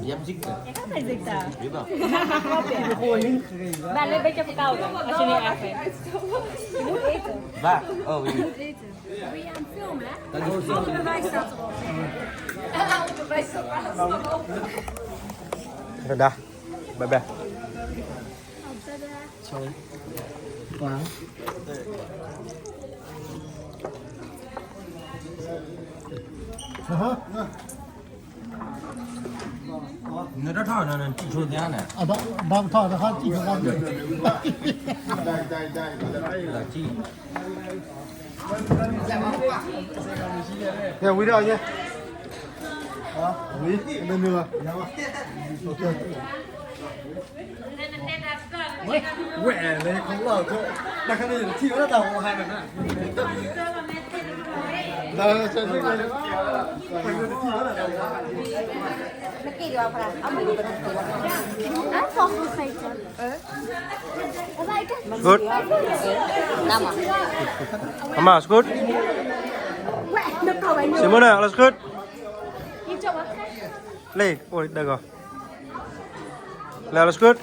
Je hebt ziekte. Ik heb geen ziekte. Jawel. Wel een beetje verkouden, als je niet erg vindt. Je moet eten. Waar? Oh, weet ik. Ben je aan het filmen, hè? Dat is het bewijs staat erop. Het bewijs staat erop. Dadah. Bye bye. Sorry. Wow. နတထီၣ်နီၤ နထံၣ်ဆိသ့န့ၣ် အဘၣ်ထီၣ်တခါထံၣ်ခါ ဝံၤဒီးယဲ ဝံၤ မနုၤလီၤ ဝဲလဲၤခီလီၢ် တၢ်ခါန့ၣ် ထံၣ်ဝဲဒၣ်တၢ်ဟိုဟါန့ၣ် Good. Mama, is good? Simone, alles goed? Leuk, oh, daar go. Alles goed?